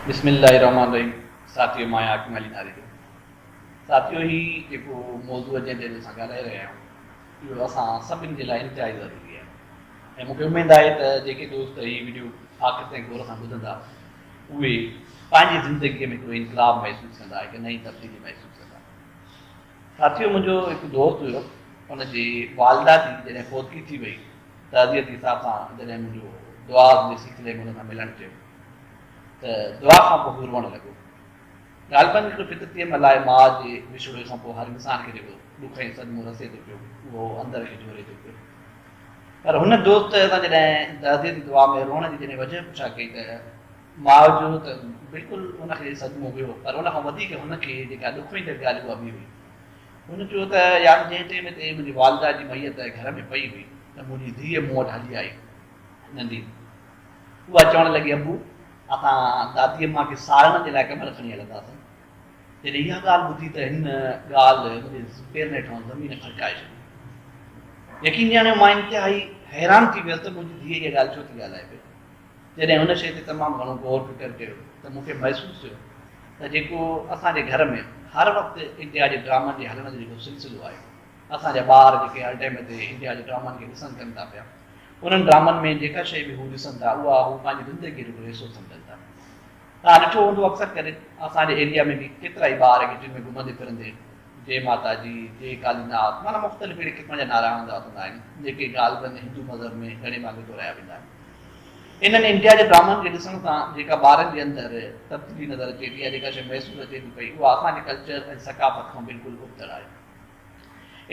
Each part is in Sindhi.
بسم الله الرحمن الرحيم ساٿيو مان آهيان حاڪم علي ناريجو ساٿيو هي جيڪو موضوع جنهن تي اسان ڳالهائي رهيا آهيون اهو اسان سڀني جي لاء انتهائي ضروري آهي ۽ مونکي اميد آهي ته جيڪي دوست هي ويڊيو آخر تائين غور سان ٻڌندا اهي پنهنجي زندگي ۾ هڪڙو انقلاب محسوس ڪندا هڪ نئين تبديلي محسوس ڪندا ساٿيو منهنجو هڪ دوست هيو ان جي والده جي جڏهن فوتگي ٿي وئي تعزيتي حساب سان جڏهن منهنجو دعا جي سلسلي ۾ ان سان ملڻ ٿيو ته دعا کان پوء هو روئڻ لڳو. غالباً هڪڙو فطرتي عمل آهي ماء جي وڇوڙي کان پوء هر انسان کي جيڪو ڏک ۽ صدمو رسي ٿو پيو اهو اندر کي جهوري ٿو پيو. پر هن دوست سان جڏهن تعزيتي دعا ۾ روئڻ جي جڏهن وجهه پڇا ڪئي ته ماء جو ته بلڪل هن کي صدمو هيو پر ان کان وڌيڪ هن کي جيڪا ڏکوئيندڙ ڳالهه اها به هئي. هن چيو ته يار جنهن ٽيم تي منهنجي والده جي ميت گهر ۾ پئي هئي ته منهنجي ڌيء مون وٽ هلي آئي ننڍي. اها چوڻ لڳي ابو اسان دادي امان کي ساڙڻ جي لاء ڪمر کڻي هلنداسين. جڏهن اها ڳالهه ٻڌي ته هن ڳالهه منهنجي پيرن هيٺان زمين کڙڪائي ڇڏي. يقين ڄاڻيو مان انتهائي حيران ٿي ويس ته منهنجي ڌيء اها ڳالهه ڇو ٿي ڳالهائي پئي. جڏهن ان شيء تي تمام گهڻو غور فڪر ڪيو ته مون کي محسوس ٿيو ته جيڪو اسان جي گهر ۾ هر وقت انڊيا جي ڊرامن جي هلڻ جو جيڪو سلسلو آهي، اسان جا ٻار جيڪي هر ٽائيم تي انڊيا جي ڊرامن کي ڏسن ڪن ٿا پيا، انهن ڊرامن ۾ جيڪا شيء به هو ڏسن ٿا اها هو پنهنجي زندگيء جو هڪڙو حصو سمجهن ٿا. توهان ڏٺو هوندو اڪثر ڪري اسان جي ايريا ۾ به ڪيترائي ٻار گهٽين ۾ گهمندي ڦرندي جي ماتا جي، جي ڪالي ناٿ معنيٰ مختلف اهڙي قسم جا نعرا هڻندا وتندا آهن جيڪي غالباً هندو مذهب ۾ گهڻي ڀاڱي دهرايا ويندا آهن. انهن انڊيا جي ڊرامن کي ڏسڻ سان جيڪا ٻارن جي اندر تبديلي نظر اچي ٿي يا جيڪا شيء محسوس اچي ٿي پئي اها اسان جي ڪلچر ۽ ثقافت کان بلڪل ابتڙ آهي.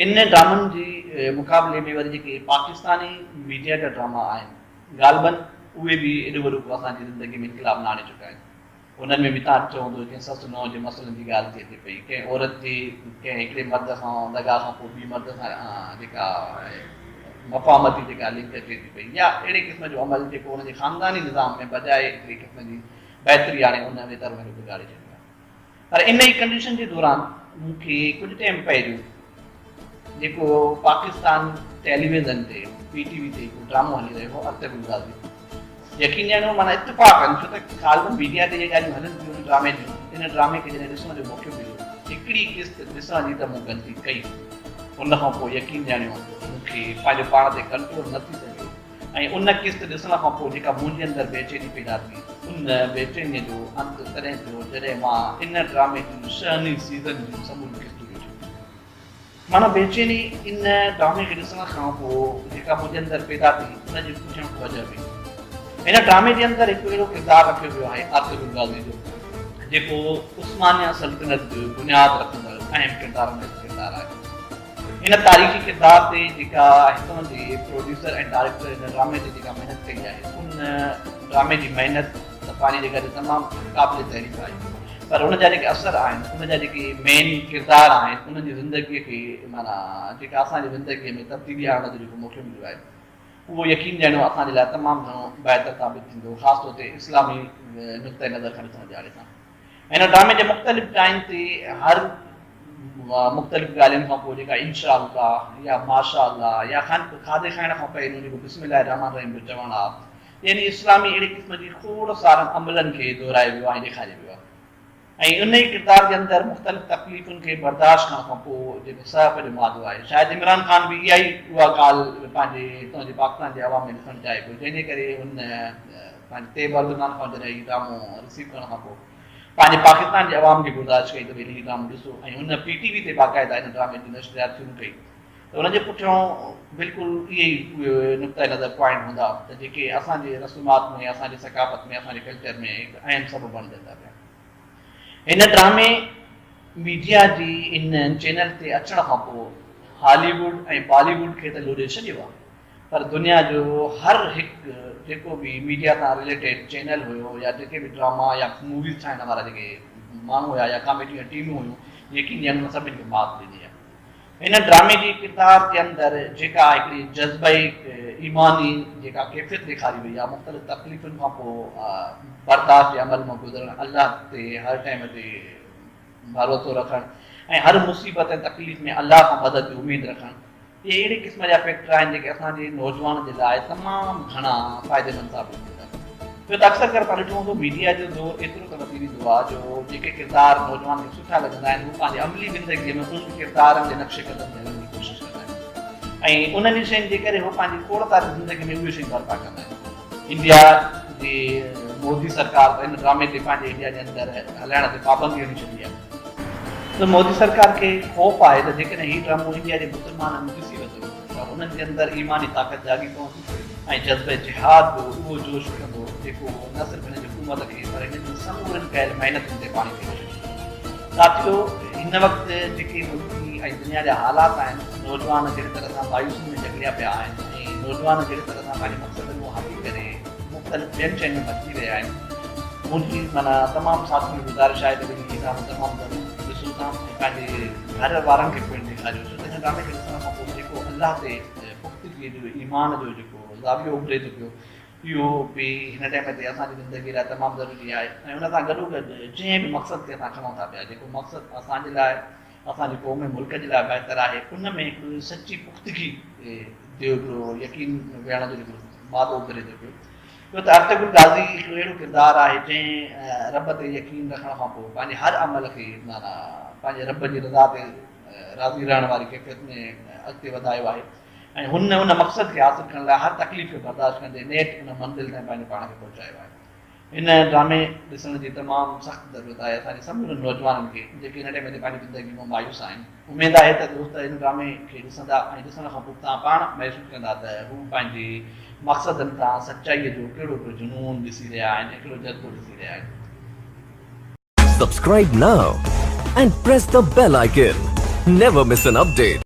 انهن ڊرامن جي مقابلي ۾ وري جيڪي پاڪستاني ميڊيا جا ڊراما آهن غالباً اهي به ايڏو وڏو ڪو اسان جي زندگي ۾ انقلاب نه آڻي چڪا آهن. انهن ۾ به تان ڏٺو هوندو ڪنهن سس نونهن جي مسئلن جي ڳالهه ٿي اچي پئي، ڪنهن عورت جي ڪنهن هڪڙي مرد سان دغا کان پوء ٻي مرد سان جيڪا مفاهمتي جيڪا لنڪ اچي ٿي پئي يا اهڙي قسم جو عمل جيڪو ان جي خانداني نظام ۾ بجاء هڪڙي قسم جي بهتري آڻي ان ويتر ان کي بگاڙي ڇڏيو آهي. پر انهي ڪنڊيشن جي دوران مون کي ڪجهه ٽائيم پهريون جيڪو پاڪستان ٽيليويزن تي پي ٽي وي تي هڪ ڊرامو هلي رهيو هو ارطغرل غازي يقين ڄاڻو معنيٰ اتفاقن ڇو ته غالبن ميڊيا تي اهي ڳالهيون هلن پيون ان ڊرامي جون ان ڊرامي کي جڏهن ڏسڻ جو موقعو مليو هڪڙي قسط ڏسڻ جي ته مون غلطي ڪئي ان کان پوء يقين ڄاڻيو مون کي پنهنجو پاڻ تي ڪنٽرول نه ٿي سگهيو ۽ ان قسط ڏسڻ کان پوء جيڪا منهنجي اندر بيچيني پيدا ٿي، ان بيچينيء جو انت تڏهن ٿيو، جڏهن مان ان ڊرامي جون ڇهن سيزن جون سموريون قسطون ڏٺيون. معنيٰ بيچيني ان ڊرامي کي ڏسڻ کان پوء جيڪا منهنجي اندر پيدا ٿي، ان جي پڇڻ ڪو وجهه هئي. هن ڊرامي جي اندر هڪ اهڙو ڪردار رکيو ويو آهي ارطغرل غازي جو، جيڪو عثمانيه سلطنت جو بنياد رکندڙ اهم ڪردارن مان هڪ ڪردار آهي. ان تاريخي ڪردار تي جيڪا هتان جي پروڊيوسر ۽ ڊائريڪٽر هن ڊرامي تي جيڪا محنت ڪئي آهي ان ڊرامي جي محنت ته پنهنجي جڳهه تي تمام قابل تعريف آهي پر ان جا جيڪي اثر آهن ان جا جيڪي مين ڪردار آهن انهن جي زندگي کي معنيٰ جيڪا اسان جي زندگي ۾ تبديلي آڻڻ جو جيڪو موقعو مليو آهي اهو يقين ڄاڻو اسان جي لاء تمام گهڻو بهتر ثابت ٿيندو خاص طور تي اسلامي نقطه نظر کان ڏسڻ جي حوالي سان. هن ڊرامي جي مختلف جاين تي هر مختلف ڳالهين کان پوء جيڪا انشاء الله يا ماشاء الله يا کاڌي کائڻ کان پهريون جيڪو بسم الله الرحمٰن الرحيم جو چوڻ آ يعني اسلامي اهڙي قسم جي کوڙ سارن عملن کي دهرايو ويو آهي ۽ ڏيکاريو ويو آهي ۽ ان ئي ڪردار جي اندر مختلف تڪليفن کي برداشت ڪرڻ کان پوء جيڪو سهپ جو مادو آهي شايد عمران خان به اها ئي اها ڳالهه پنهنجي هتان جي پاڪستان جي عوام ۾ ڏسڻ چاهي پيو جنهن جي ڪري هن پنهنجي طيب اردگان کان جڏهن هي ڊرامو رسيو ڪرڻ کان پوء پنهنجي پاڪستان جي عوام کي گذارش ڪئي ته ڀئي هي ڊرامو ڏسو ۽ هن پي ٽي وي تي باقاعده ان ڊرامي جي نشريات شروع ڪئي ته ان جي پٺيان بلڪل اهي ئي اهي نقطه نظر پوائنٽ هوندا ته جيڪي اسان جي رسومات ۾ اسان جي ثقافت ۾ اسان جي ڪلچر ۾ هڪ اهم سبب بڻجن ٿا پيا. هن ڊرامي ميڊيا جي ان چينل تي اچڻ کان پوء هالي ووڊ ۽ بالي ووڊ کي ته لوڏي ڇڏيو آهي پر دنيا جو هر هڪ جيڪو به ميڊيا سان رليٽيڊ چينل هيو يا جيڪي به ڊراما يا موويز ٺاهڻ وارا جيڪي ماڻهو هيا يا ڪاميڊيون يا ٽيمون هيون يقين ڄاڻ انهن سڀني کي مات ڏني آهي. هن ڊرامي جي ڪردار جي اندر جيڪا هڪڙي جذبه ايماني جيڪا ڪيفيت ڏيکاري وئي آهي مختلف تڪليفن کان پوء برداشت جي عمل مان گذرڻ الله تي هر ٽائيم تي ڀروسو رکڻ ۽ هر مصيبت ۽ تڪليف ۾ الله کان مدد جي اميد رکڻ اهي اهڙي قسم جا فيڪٽر آهن جيڪي اسان جي نوجوان جي لاء تمام گهڻا فائديمند ثابت ٿيندا. ڇو ته اڪثر ڪري توهان ڏٺو هوندو ميڊيا جو زور ايترو ته وڌي ويندو آهي جو جيڪي ڪردار نوجوان کي سٺا لڳندا آهن هو پنهنجي عملي زندگيء ۾ انهن ڪردارن جي نقش قدم تي هلڻ جي ڪوشش ڪندا آهن ۽ انهن ئي شين جي ڪري هو پنهنجي کوڙ ساري زندگي ۾ اهي شيون برپا ڪندا آهن. انڊيا جي مودي سرڪار ته ان ڊرامي تي پنهنجي انڊيا جي اندر هلائڻ تي پابندي هڻي ڇڏي آهي ته مودي سرڪار کي خوف آهي ته جيڪڏهن هي ڊرامو انڊيا جي مسلمانن ڏسي ورتو ته انهن جي اندر ايماني طاقت جاڳي پوندي ۽ جذبه جهاد جو اهو جوش اٿندو جيڪو نه صرف هن جي حڪومت کي پر هن جي سمورين ڪيل محنتن تي پاڻي ڦيري ڇڏيندو. ساٿيو! هن وقت جيڪي ملڪي ۽ دنيا جا حالات آهن، نوجوان جهڙي طرح سان مايوسين ۾ جڪڙيا پيا آهن ۽ نوجوان جهڙي طرح سان پنهنجي مقصدن کان هٽي ڪري مختلف ٻين شين ۾ ڀٽڪي رهيا آهن، منهنجي معنيٰ تمام ساٿين کي گذارش آهي ته ڀئي هي ڊرامو تمام ضرور ڏسو تان ۽ پنهنجي گهر وارن کي پڻ ڏيکاريو ڇو ته هن ڊرامي کي ڏسڻ کان پوء جيڪو الله تي پختگيء جو ايمان جو جيڪو زاويو اڀري ٿو پيو اهو به هن ٽائيم تي اسان جي زندگي لاء تمام ضروري آهي ۽ ان سان گڏو گڏ جنهن به مقصد کي اسان کڻون ٿا پيا جيڪو مقصد اسان جي لاء اسان جي قوم ۽ ملڪ جي لاء بهتر آهي ان ۾ هڪڙو سچي پختگي جو هڪڙو يقين ويهڻ جو جيڪو مادو اڀري ٿو پيو ڇو ته ارطغرل غازي هڪڙو اهڙو ڪردار آهي جنهن رب تي يقين رکڻ کان پوء پنهنجي هر عمل کي معنيٰ پنهنجي رب جي رضا تي راضي رهڻ واري ڪيفيت ۾ اڳتي وڌايو آهي ۽ هن ان مقصد کي حاصل ڪرڻ لاء هر تڪليف کي برداشت ڪندي نيٺ ان منزل تائين پنهنجو پاڻ کي پهچايو آهي. هن ڊرامي ڏسڻ جي تمام سخت ضرورت آهي اسان جي سمورن نوجوانن کي جيڪي هن ٽائيم تي پنهنجي زندگي مان مايوس آهن. اميد آهي ته دوست هن ڊرامي کي ڏسندا ۽ ڏسڻ کان پوء توهان پاڻ محسوس ڪندا ته هو پنهنجي مقصدن تان سچائيء جو ڪهڙو هڪڙو جنون ڏسي رهيا آهن ۽ ڪهڙو جذبو ڏسي رهيا آهن. Subscribe now and press the bell icon. Never miss an update.